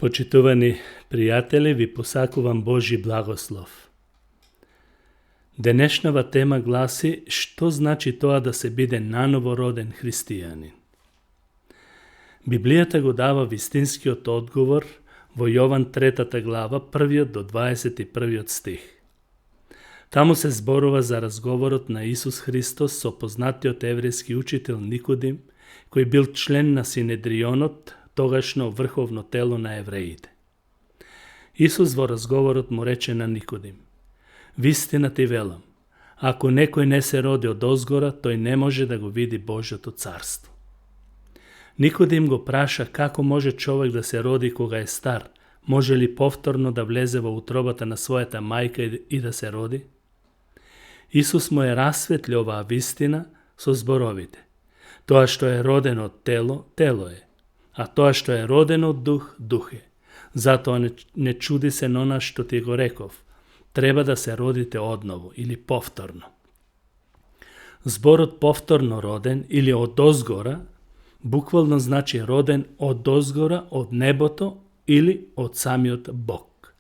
Почитувани пријатели, ви посакувам Божи благослов. Денешнава тема гласи што значи тоа да се биде наново роден христијанин. Библијата го дава вистинскиот одговор во Јован 3 глава, 1 до 21 стих. Таму се зборува за разговорот на Исус Христос со познатиот еврејски учител Никодим, кој бил член на Синедрионот, тогашно врховно тело на евреите. Исус во разговорот му рече на Никодим: "Вистина ти велам, ако некој не се роди од озгора, тој не може да го види Божјото царство." Никодим го праша како може човек да се роди кога е стар, може ли повторно да влезе во утробата на својата мајка и да се роди? Исус му е расветли оваа вистина со зборовите: "Тоа што е родено од тело, тело е, а тоа што е родено од дух, дух е. Затоа не чуди се на она што ти го реков, треба да се родите одново или повторно." Зборот повторно роден или од озгора буквално значи роден од озгора, од небото или од самиот Бог.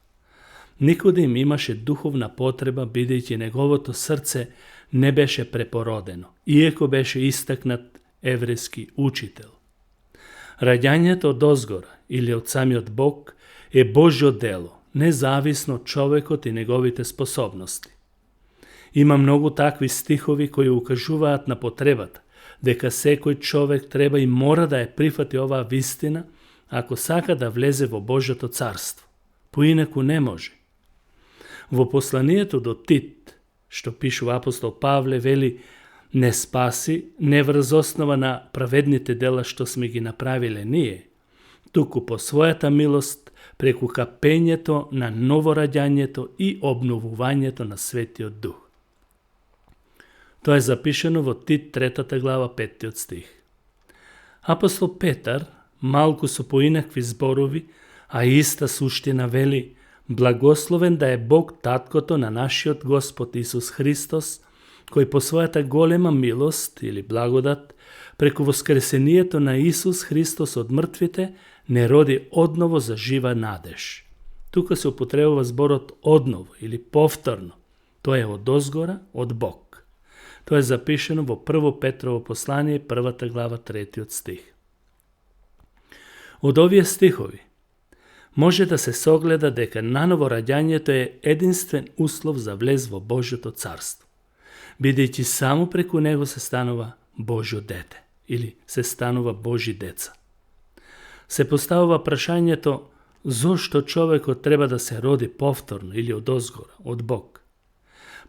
Никодим имаше духовна потреба, бидејќи неговото срце не беше препородено, иако беше истакнат еврејски учител. Раѓањето од озгора или од самиот Бог е Божјо дело, независно од човекот и неговите способности. Има многу такви стихови кои укажуваат на потребата дека секој човек треба и мора да ја прифати оваа вистина ако сака да влезе во Божјото царство. Поинаку не може. Во посланието до Тит, што пишува апостол Павле, вели: "Не спаси, не врз основа на праведните дела што сме ги направиле ние, туку по својата милост преку капењето на новораѓањето и обновувањето на Светиот Дух." Тоа е запишено во Тит 3 глава 5 стих. Апостол Петар, малку со поинакви зборови, а иста суштина, вели: "Благословен да е Бог таткото на нашиот Господ Исус Христос, кој по својата голема милост или благодат, преку воскресението на Исус Христос од мртвите, не роди одново за жива надеж." Тука се употребува зборот одново или повторно. Тоа е од озгора, од Бог. Тоа е запишено во 1 Петрово послание, 1 глава 3 стих. Од овие стихови може да се согледа дека наново раѓањето е единствен услов за влез во Божјото царство, бидејќи само преку него се станува Божјо дете или се станува Божи деца. Се поставува прашањето зошто човекот треба да се роди повторно или од озгора, од Бог.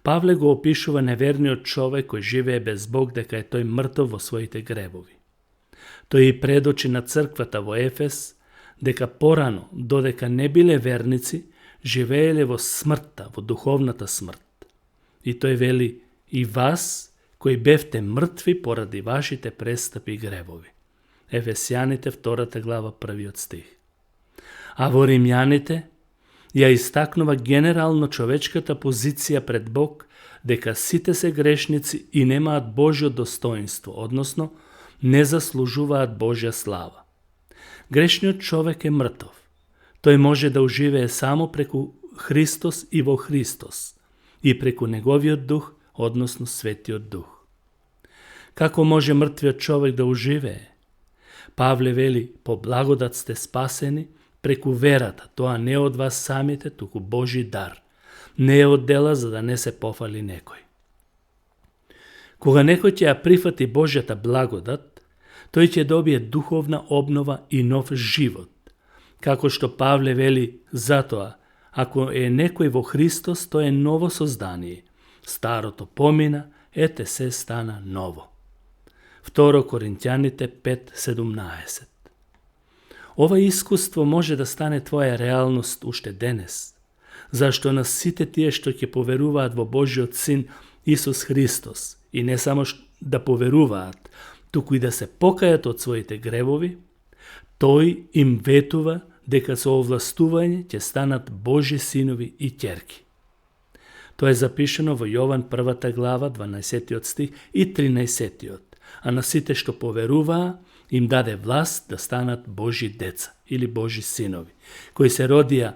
Павле го опишува неверниот човек кој живее без Бог дека е тој мртов во своите гревови. Тој и предочи на црквата во Ефес дека порано, додека не биле верници, живееле во смртта, во духовната смрт. И тој вели: "И вас, кои бевте мртви поради вашите престапи и гревови." Ефесјаните 2 глава 1 стих. А во Римјаните ја истакнува генерално човечката позиција пред Бог дека сите се грешници и немаат Божјо достоинство, односно не заслужуваат Божја слава. Грешниот човек е мртов. Тој може да уживее само преку Христос и во Христос и преку неговиот дух, односно Светиот Дух. Како може мртвиот човек да уживее? Павле вели: "По благодат сте спасени преку верата, тоа не од вас самите, туку Божи дар. Не е од дела за да не се пофали некој." Кога некој ќе ја прифати Божјата благодат, тој ќе добие духовна обнова и нов живот. Како што Павле вели: "Затоа, ако е некој во Христос, тој е ново создание. Старото помина, ете се стана ново." 2 Коринќаните 5:17. Ова искуство може да стане твоја реалност уште денес, зашто на сите тие што ќе поверуваат во Божиот Син Исус Христос, и не само да поверуваат, туку и да се покајат од своите гревови, тој им ветува дека со овластување ќе станат Божи синови и ќерки. Тоа е запишено во Јован 1 глава 12 стих и 13, а на сите што поверуваа im даде власт да станат Божи деца или Божи синови, кои се родија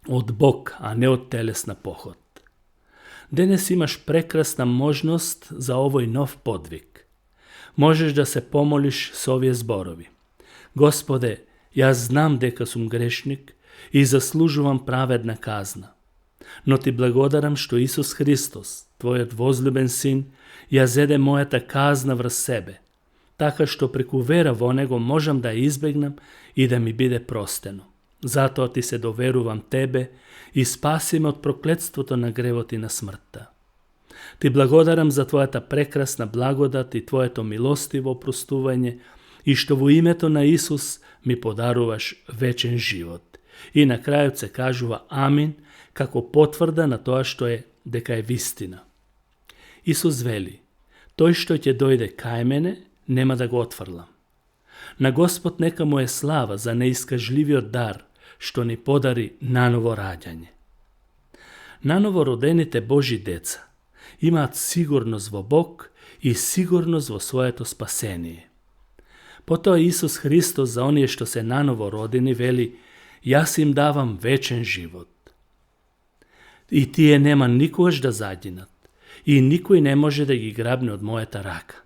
од Бог, а не од телесна поход. Денес имаш прекрасна можност за овој нов подвиг. Можеш да се помолиш со овие зборови. Господе, јас знам дека сум грешник и заслужувам праведна казна. Но ти благодарам што Исус Христос, Твојот возлюбен син, ја зеде мојата казна врз себе, така што преку вера во Него можам да ја избегнам и да ми биде простено. Затоа ти се доверувам Тебе и спаси ме од проклетството на гревот и на смртта. Ти благодарам за Твојата прекрасна благодат и Твоето милостиво простување и што во името на Исус ми подаруваш вечен живот. И на крајот се кажува Амин, како потврда на тоа што е дека е вистина. Исус вели, тој што ќе дојде кај мене, нема да го отфрлам. На Господ нека му е слава за неискажливиот дар, што ни подари наново раѓање. Наново родените Божи деца имаат сигурност во Бог и сигурност во своето спасение. Потоа Исус Христос за оние што се наново родени вели, јас им давам вечен живот. И тие нема никогаш да загинат, и никој не може да ги грабне од мојата рака.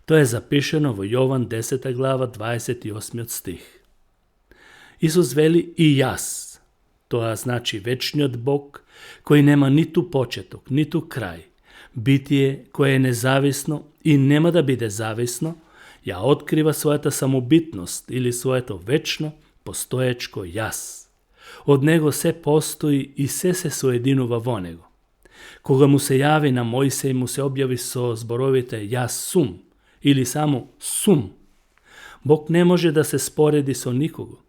Тоа е запишено во Јован 10 глава 28 стих. Исус вели и јас, тоа значи вечниот Бог, кој нема ниту почеток, ниту крај, битие кое е независно и нема да биде зависно, ја открива својата самобитност или своето вечно постоечко јас. Од него се постои и се соединува во него. Кога му се јави на Мојсеј, му се објави со зборовите јас сум или само сум. Бог не може да се спореди со никого.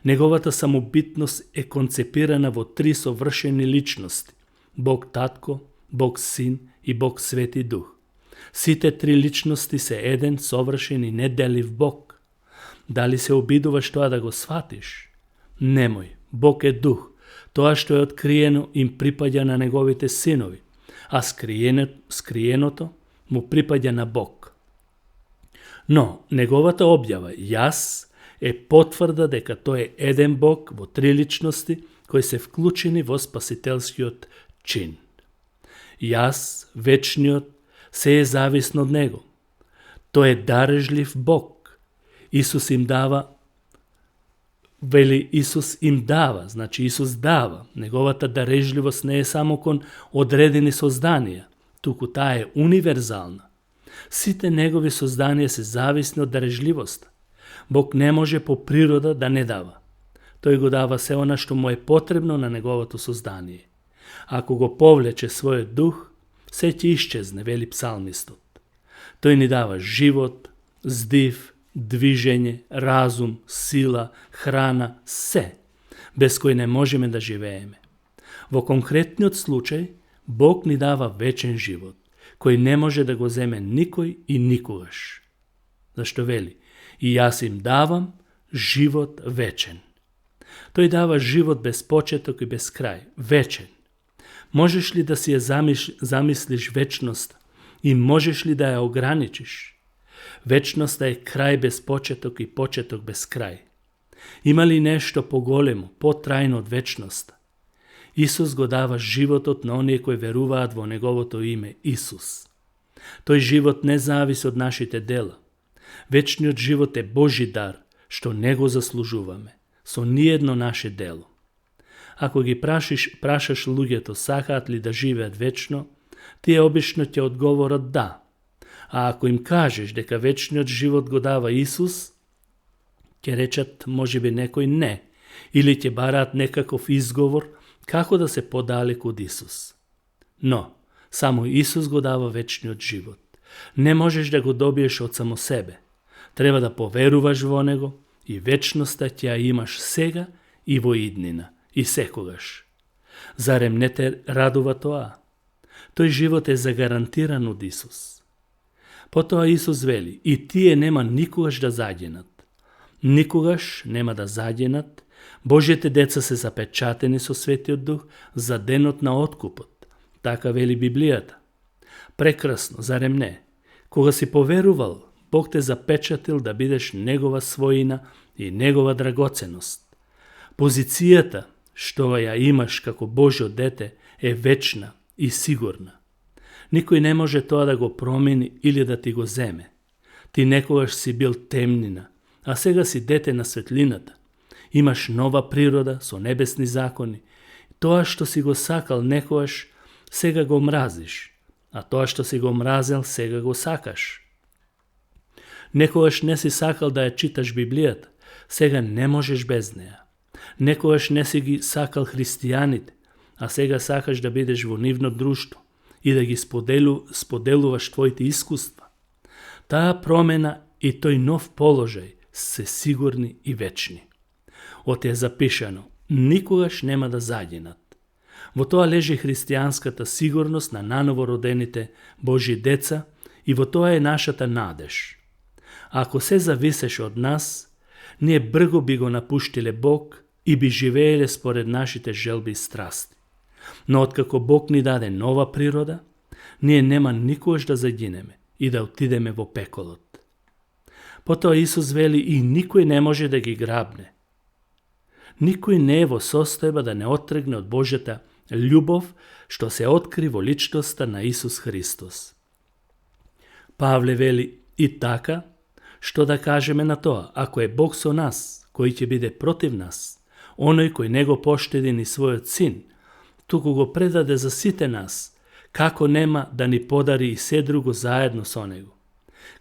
Неговата самобитност е концепирана во три совршени личности – Бог Татко, Бог Син и Бог Свети Дух. Сите три личности се еден, совршен и неделив Бог. Дали се обидуваш тоа да го сватиш? Немој, Бог е Дух. Тоа што е откриено им припаѓа на неговите синови, а скриеното му припаѓа на Бог. Но неговата објава, јас, е потврда дека тој е еден Бог во три личности кои се вклучени во спасителскиот чин. Јас, вечниот, се е зависно од него. Тој е дарежлив Бог. Исус им дава, значи Исус дава. Неговата дарежливост не е само кон одредени созданија, туку таа е универзална. Сите негови созданија се зависни од дарежливоста. Бог не може по природа да не дава. Тој го дава се она што му е потребно на неговото создание. Ако го повлече својот дух, се ќе исчезне, вели псалмистот. Тој ни дава живот, здив, движење, разум, сила, храна, се, без кој не можеме да живееме. Во конкретниот случај, Бог ни дава вечен живот, кој не може да го земе никој и никогаш. Зашто вели, и јас им давам живот вечен. Тој дава живот без почеток и без крај, вечен. Можеш ли да си ја замислиш вечност и можеш ли да ја ограничиш? Вечноста е крај без почеток и почеток без крај. Има ли нешто поголемо, потрајно од вечноста? Исус го дава животот на оние кои веруваат во неговото име Исус. Тој живот не зависи од нашите дела. Вечниот живот е Божи дар, што не го заслужуваме, со ниедно наше дело. Ако ги прашаш луѓето сакаат ли да живеат вечно, тие обично ќе одговорат да. А ако им кажеш дека вечниот живот го дава Исус, ќе речат можеби некој не, или ќе бараат некаков изговор како да се подалеку од Исус. Но, само Исус го дава вечниот живот. Не можеш да го добиеш од само себе. Треба да поверуваш во него и вечноста ќе ја имаш сега и во иднина, и секогаш. Зарем не те радува тоа? Тој живот е загарантиран од Исус. Потоа Исус вели, и тие нема никогаш да загинат. Никогаш нема да загинат. Божите деца се запечатени со Светиот Дух за денот на откупот. Така вели Библијата. Прекрасно, зарем не? Кога си поверувал, Бог те запечатил да бидеш Негова својина и Негова драгоценост. Позицијата што ја имаш како Божјо дете е вечна и сигурна. Никој не може тоа да го промени или да ти го земе. Ти некогаш си бил темнина, а сега си дете на светлината. Имаш нова природа со небесни закони. Тоа што си го сакал некогаш, сега го мразиш, а тоа што си го мразел, сега го сакаш. Некогаш не си сакал да ја читаш Библијата, сега не можеш без неа. Некогаш не си ги сакал христијаните, а сега сакаш да бидеш во нивно друштво и да ги споделуваш твоите искуства. Таа промена и тој нов положај се сигурни и вечни. Оте е запишано, никогаш нема да загинат. Во тоа лежи христијанската сигурност на наново родените Божји деца и во тоа е нашата надеж. Ако се зависеше од нас, ние брго би го напуштиле Бог и би живееле според нашите желби и страсти. Но откако Бог ни даде нова природа, ние нема никогаш да загинеме и да отидеме во пеколот. Потоа Исус вели и никој не може да ги грабне. Никој не е во состојба да не отргне од Божјата љубов што се откри во личноста на Исус Христос. Павле вели и така, што да кажеме на тоа, ако е Бог со нас, кој ќе биде против нас, оној кој не го поштеди ни својот син, туку го предаде за сите нас, како нема да ни подари и се друго заедно со него?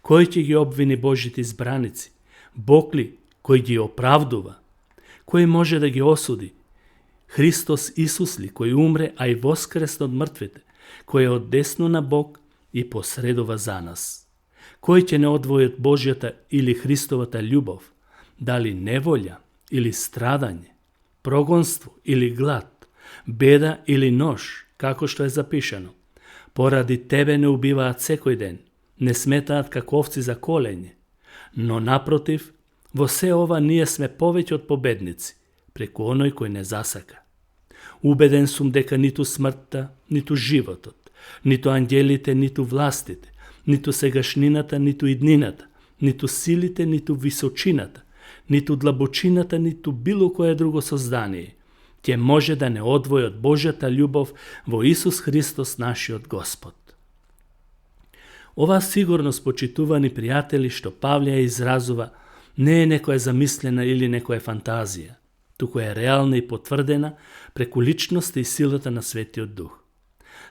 Кој ќе ги обвини Божите избраници? Бог ли кој ги оправдува? Кој може да ги осуди? Христос Исус ли, кој умре, а и воскресна од мртвите, кој е од десно на Бог и посредува за нас? Кој ќе не одвои од Божјата или Христовата љубов? Дали неволја или страдање, прогонство или глад, беда или нож, како што е запишано? Поради тебе не убиваат секој ден, не сметаат како овци за колење. Но напротив, во се ова ние сме повеќе од победници, преку оној кој не засака. Убеден сум дека ниту смртта, ниту животот, ниту ангелите, ниту властите, ниту сегашнината, ниту иднината, ниту силите, ниту височината, ниту длабочината, ниту било кое друго создание ќе може да не одвои од Божјата љубов во Исус Христос нашиот Господ. Ова сигурност, почитувани пријатели, што Павле ја изразува, не е некоја замислена или некоја фантазија, туку е реална и потврдена преку личноста и силата на Светиот Дух.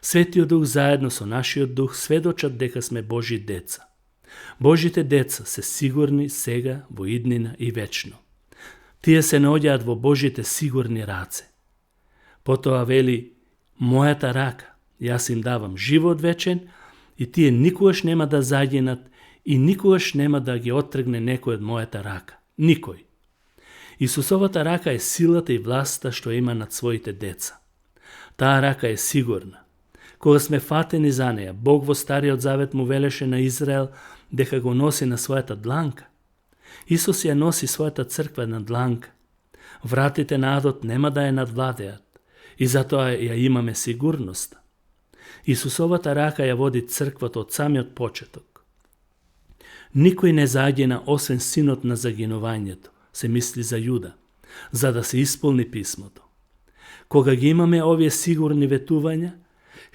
Светиот Дух заедно со нашиот дух сведочат дека сме Божји деца. Божите деца се сигурни сега, во иднина и вечно. Тие се наоѓаат во Божите сигурни раце. Потоа вели, мојата рака, јас им давам живот вечен и тие никогаш нема да загинат и никогаш нема да ги оттргне некој од мојата рака. Никој. Исусовата рака е силата и власта што има над своите деца. Таа рака е сигурна. Кога сме фатени за неја, Бог во Стариот Завет му велеше на Израел дека го носи на својата дланка. Исус ја носи својата црква на дланка. Вратите на адот нема да ја надвладеат и затоа ја имаме сигурноста. Исусовата рака ја води црквата од самиот почеток. Никој не загина освен синот на загинувањето, се мисли за Јуда, за да се исполни писмото. Кога ги имаме овие сигурни ветувања,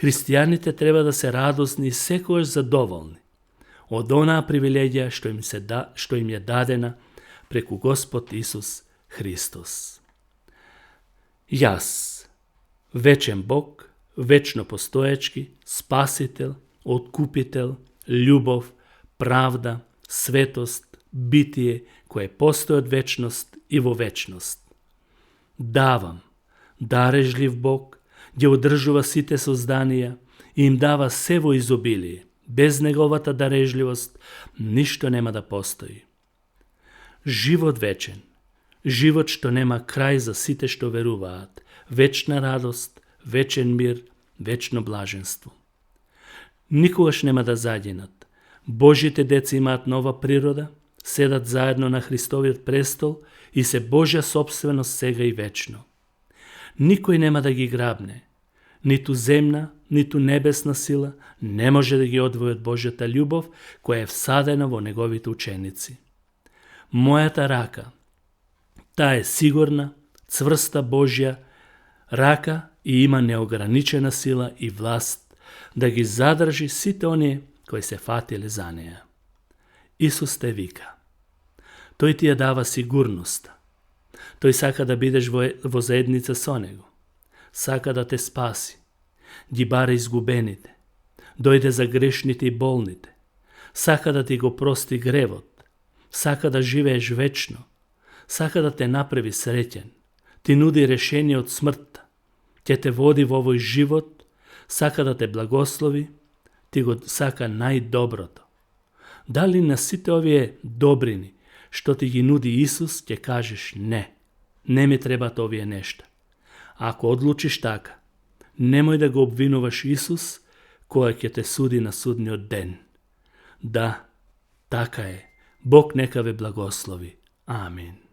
христијаните треба да се радосни и секојаш задоволни од онаа привилегија што им е дадена преку Господ Исус Христос. Јас, вечен Бог, вечно постоечки, Спасител, Откупител, љубов, правда, светост, битие, кое постои од вечност и во вечност. Давам, дарежлив Бог, ги одржува сите созданија и им дава се во изобилие. Без неговата дарежливост ништо нема да постои. Живот вечен, живот што нема крај за сите што веруваат, вечна радост, вечен мир, вечно блаженство. Никогаш нема да загинат. Божите деца имаат нова природа, седат заедно на Христовиот престол и се Божја собственост сега и вечно. Никој нема да ги грабне, ниту земна, ниту небесна сила не може да ги одвои од Божјата љубов која е всадена во неговите ученици. Мојата рака, таа е сигурна, цврста Божја рака и има неограничена сила и власт да ги задржи сите оние кои се фатиле за неја. Исус те вика. Тој ти ја дава сигурноста. Тој сака да бидеш во заедница со него. Сака да те спаси. Ги бара изгубените. Дојде за грешните и болните. Сака да ти го прости гревот. Сака да живееш вечно. Сака да те направи среќен. Ти нуди решение од смртта. Ќе те води во овој живот. Сака да те благослови. Ти го сака најдоброто. Дали на сите овие добрини што ти ги нуди Исус, ќе кажеш не. Не ми требат овие нешта. Ако одлучиш така, немој да го обвинуваш Исус, кој ќе те суди на судниот ден. Да, така е. Бог нека ве благослови. Амин.